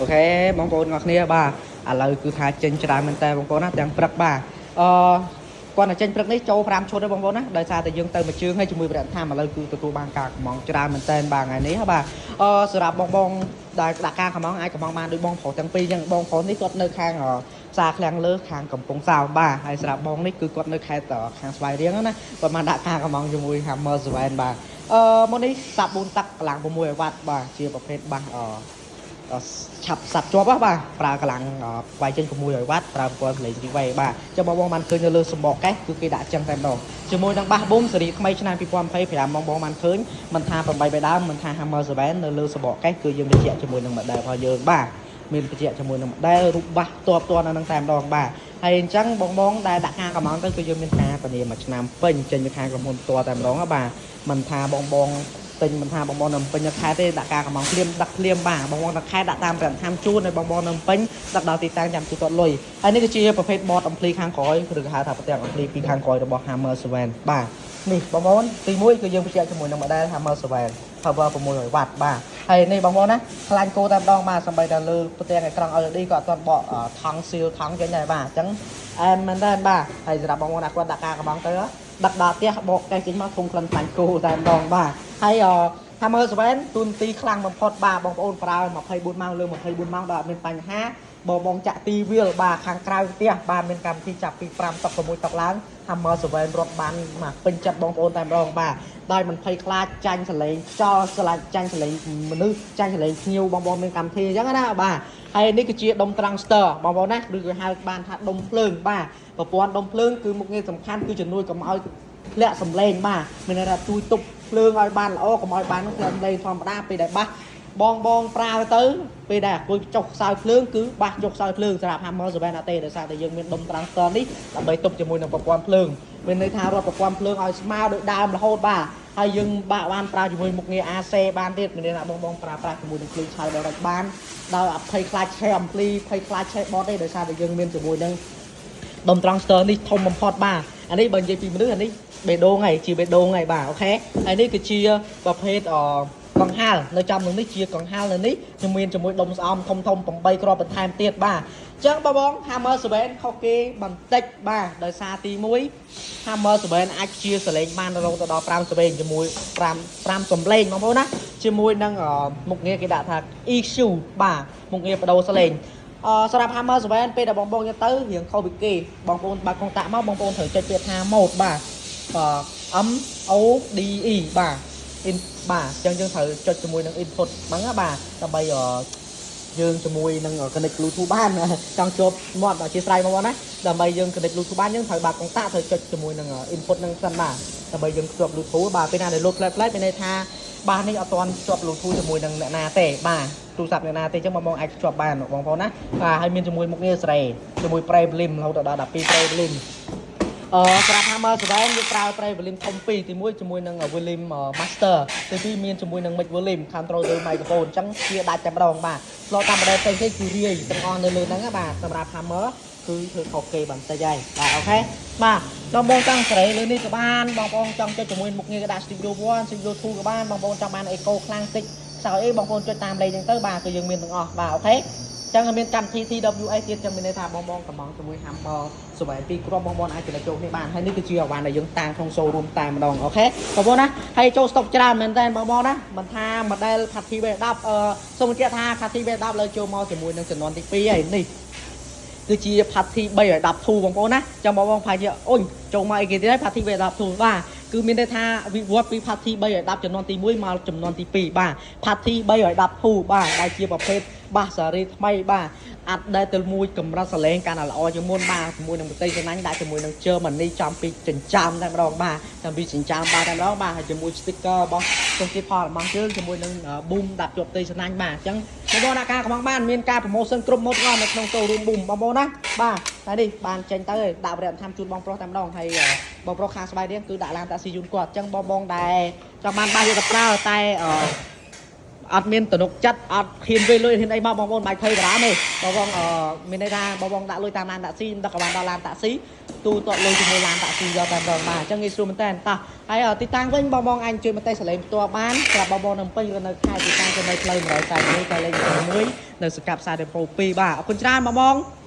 OK បងប្អូនទាំងអស់គ្នាបាទឥឡូវគឺថាចេញច្រើនមែនតើបងប្អូនណាទាំងព្រឹកបាទអឺគាត់តែចេញព្រឹកនេះចូល5ឈុតទេបងប្អូនណាដោយសារតែយើងទៅមួយជើងហើយជាមួយប្រថាឥឡូវគឺទទួលបានការកំងច្រើនមែនតើបាទថ្ងៃនេះបាទអឺសម្រាប់បងបងដែលដាក់ការកំងអាចកំងបានដូចបងប្រុសទាំងពីរអញ្ចឹងបងប្រុសនេះគាត់នៅខាងផ្សារឃ្លាំងលើខាងកំពង់សោមបាទហើយសម្រាប់បងនេះគឺគាត់នៅខេត្តខាងស្វាយរៀងណាគាត់បានដាក់ការកំងជាមួយ Hammer 7បាទអឺមុននេះសាប់4ទឹកកម្លាំង6វ៉ាត់បាទជាប្រភេទបាសអឺ ឆាប់សាប់ជាប់ហ៎បាទប្រើកម្លាំងវាយចេញ600វ៉ាត់ប្រើប្រព័ន្ធសំឡេងជីវ៉េបាទចឹងបងបងបានឃើញនៅលើសម្បកកេះគឺគេដាក់ចឹងតែម្ដងជាមួយនឹងបាសប៊ុំស៊េរីថ្មីឆ្នាំ2025បងបងបានឃើញមិនថា8បៃដើមមិនថា Hammer 7នៅលើសម្បកកេះគឺយើងបញ្ជាក់ជាមួយនឹង model របស់យើងបាទមានបញ្ជាក់ជាមួយនឹង model រូបបាសតបតនៅនឹងតែម្ដងបាទហើយអញ្ចឹងបងបងដែលដាក់ការកំងទៅគឺយើងមានការធានាមួយឆ្នាំពេញចេញពីខាងក្រុមហ៊ុនផ្ទាល់តែម្ដងបាទមិនថាបងបង ទិញមិនថាបងបងនៅពេញនៅខេត្តទេដាក់ការកំងភ្លាមដឹកភ្លាមបាទបងបងនៅខេត្តដាក់តាមប្រធានជួនហើយបងបងនៅពេញដឹកដល់ទីតាំងចាំទូទាត់លុយហើយនេះគឺជាប្រភេទ board ampli ខាងក្រោយឬគេហៅថាប្រទាំង ampli ពីខាងក្រោយរបស់ Hammer 7បាទនេះបងប្អូនទី1គឺយើងបញ្ជាក់ជាមួយនឹង model Hammer 7 power 600 W បាទហើយនេះបងប្អូនណាខ្លាញ់គោតែម្ដងបាទសំបីតែលើផ្ទាំងអេក្រង់ LED ក៏អត់ទាន់បកថង់ស៊ីលថង់ចេញដែរបាទអញ្ចឹងអែមមែនតើបាទហើយសម្រាប់បងប្អូនណាគាត់ដាក់ការកំងទៅដឹកដល់ផ្ទះបកកេះចេញមកធំក្លិនខ្លាញ់គោតែម្ដងបាទហើយអ Hammer 7ទូនទីខ្លាំងបំផុតបាទបងប្អូនប្រើ24ម៉ោងលើ24ម៉ោងដល់អត់មានបញ្ហាបងបងចាក់ទីវាលបាទខាងក្រៅផ្ទះបាទមានកម្មវិធីចាប់ពី5តុក6តុកឡើង Hammer 7រត់បានមកពេញចិត្តបងប្អូនតែម្ដងបាទដោយមិនភ័យខ្លាចចាញ់សលេងខ្យល់ស្លាច់ចាញ់សលេងមនុស្សចាញ់សលេងភ្ញៀវបងប្អូនមានកម្មវិធីអញ្ចឹងណាបាទហើយនេះគឺជាដុំ transistor បងប្អូនណាឬក៏ហៅបានថាដុំភ្លើងបាទប្រព័ន្ធដុំភ្លើងគឺមុខងារសំខាន់គឺជំនួយកុំឲ្យធ្លាក់សំឡេងបាទមានន័យថាជួយទប់ភ្លើងឲ្យបានល្អកុំឲ្យបានធ្លាក់សំឡេងធម្មតាពេលដែលបាសបងបងប្រើទៅពេលដែលអាគុយចុះខ្សោយភ្លើងគឺបាសចុះខ្សោយភ្លើងសម្រាប់ Hammer 7អត់ទេដោយសារតែយើងមានដុំ transistor នេះដើម្បីទប់ជាមួយនឹងប្រព័ន្ធភ្លើងមានន័យថារត់ប្រព័ន្ធភ្លើងឲ្យស្មើដោយដើមរហូតបាទហើយយើងបាក់បានប្រើជាមួយមុខងារ AC បានទៀតមានន័យថាបងបងប្រើប្រាស់ជាមួយនឹងភ្លើងឆៅដល់របានដោយអភ័យខ្លាចឆេះអំភ្លីភ័យខ្លាចឆេះបតទេដោយសារតែយើងមានជាមួយនឹង ដុំ transistor នេះធំបំផុតបាទអានេះបើនិយាយពីមនុស្សអានេះបេះដូងហើយជាបេះដូងហើយបាទ OK ហើយនេះគឺជាប្រភេទអកង្ហាលនៅចំនឹងនេះជាកង្ហាលនៅនេះខ្ញុំមានជាមួយដុំស្អំធំធំ8គ្រាប់បន្ថែមទៀតបាទអញ្ចឹងបងបង Hammer 7ខុសគេបន្តិចបាទដោយសារទី1 Hammer 7អាចជាសលេងបានរហូតដល់5សលេងជាមួយ5 5សំឡេងបងប្អូនណាជាមួយនឹងមុខងារគេដាក់ថា EQ បាទមុខងារបដូរសលេង អឺសម្រាប់ Hammer 7ពេលដែលបងបងយកទៅរៀងខុសពីគេបងប្អូនបើកកុងតាក់មកបងប្អូនត្រូវចុចពាក្យថា mode បាទអឺ M O D E បាទ in បាទអញ្ចឹងយើងត្រូវចុចជាមួយនឹង input ហ្នឹងណាបាទដើម្បីអឺយើងជាមួយនឹង connect Bluetooth បានចង់ជាប់មាត់អធិស្ឋានបងប្អូនណាដើម្បីយើង connect Bluetooth បានយើងត្រូវបើកកុងតាក់ត្រូវចុចជាមួយនឹង input ហ្នឹងសិនបាទដើម្បីយើងភ្ជាប់ Bluetooth បាទពេលណាដែលលោតផ្លែផ្លែមានន័យថាបាទនេះអត់ទាន់ភ្ជាប់ Bluetooth ជាមួយនឹងអ្នកណាទេបាទទូរស័ព្ទអ្នកណាទេអញ្ចឹងបងបងអាចភ្ជាប់បានបងប្អូនណាបាទហើយមានជាមួយមុខងារស្រេជាមួយ Pre Volume រហូតដល់12 Pre Volume អឺសម្រាប់ Hammer 7យើងប្រើ Pre Volume ធំពីរទី1ជាមួយនឹង Volume Master ទី2មានជាមួយនឹង Mic Volume Control ទៅ Microphone អញ្ចឹងជាដាច់តែម្ដងបាទស្លតាម model ផ្សេងៗគឺរាយទាំងអស់នៅលើហ្នឹងណាបាទសម្រាប់ Hammer គឺធ្វើខុសគេបន្តិចហើយបាទ OK បាទបងបងចង់សេរីលើនេះក៏បានបងប្អូនចង់ចុចជាមួយមុខងារក៏ដាក់ Studio 1 Studio 2ក៏បានបងប្អូនចង់បាន echo ខ្លាំងតិចខ្សោយអីបងប្អូនចុចតាមលេខហ្នឹងទៅបាទគឺយើងមានទាំងអស់បាទ OK ចឹងមានកម្មវិធី TWS ទៀតចឹងមានន័យថាបងបងកំងជាមួយ Hammer សម្រាប់ពីគ្រាប់បងបងអាចចំណុចចូលគ្នាបានហើយនេះគឺជាអវ៉ាន់ដែលយើងតាំងក្នុង showroom តែម្ដង OK បងប្អូនណាហើយចូល stock ច្រើនមែនតើបងបងណាមិនថា model Party V10 អឺសូមបញ្ជាក់ថា Party V10 លើចូលមកជាមួយនឹងចំនួនទី2ហើយនេះគឺជា Party 310 2បងប្អូនណាចាំបងបងប្រហែលជាអូញចូលមកអីគេទៀតហើយ Party 310 2បាទគឺមានន័យថាវិវត្តពី Party 310ចំនួនទី1មកចំនួនទី2បាទ Party 310 2បាទដែលជាប្រភេទបាសសារីថ្មីបាទអាត់ដែលទៅមួយកម្រិតសលេងកាន់តែល្អជាងមុនបាទជាមួយនឹងប្រទេសសំណាញ់ដាក់ជាមួយនឹង Germany ចំពីចិញ្ចើមតែម្ដងបាទចំពីចិញ្ចើមបាទតែម្ដងបាទហើយជាមួយ sticker របស់សុំជាតិផលរបស់ជើងជាមួយនឹង boom ដាក់ជាប់ផ្ទៃសំណាញ់បាទអញ្ចឹងបងប្អូនអាការកំងបានមានការ promotion គ្រប់មុខទាំងអស់នៅក្នុង showroom boom បងប្អូនណាបាទតែនេះបានចេញទៅដាក់ប្រតិធម្មជូនបងប្រុសតែម្ដងហើយបងប្រុសខាងស្បែករៀងគឺដាក់ឡានតាក់ស៊ីយូនគាត់អញ្ចឹងបងបងដែលចង់បានបាសយកទៅប្រើតែអឺ អត់មានទំនុកចិត្តអត់ហ៊ានវេលុយហ៊ានអីមកបងប្អូនបាច់ភ័យបារម្ភទេបងបងអឺមានន័យថាបងបងដាក់លុយតាមឡានតាក់ស៊ីខ្ញុំដឹកក៏បានដល់ឡានតាក់ស៊ីទូទាត់លុយជាមួយឡានតាក់ស៊ីយកតែម្ដងបាទអញ្ចឹងងាយស្រួលមែនតើតោះហើយទីតាំងវិញបងបងអាចជួយមកទេសលេងផ្ទាល់បានសម្រាប់បងបងនៅភ្នំពេញឬនៅខេត្តទីតាំងគឺនៅផ្លូវ141កែលេខ1នៅសង្កាត់ផ្សារដេប៉ូ2បាទអរគុណច្រើនបងបង។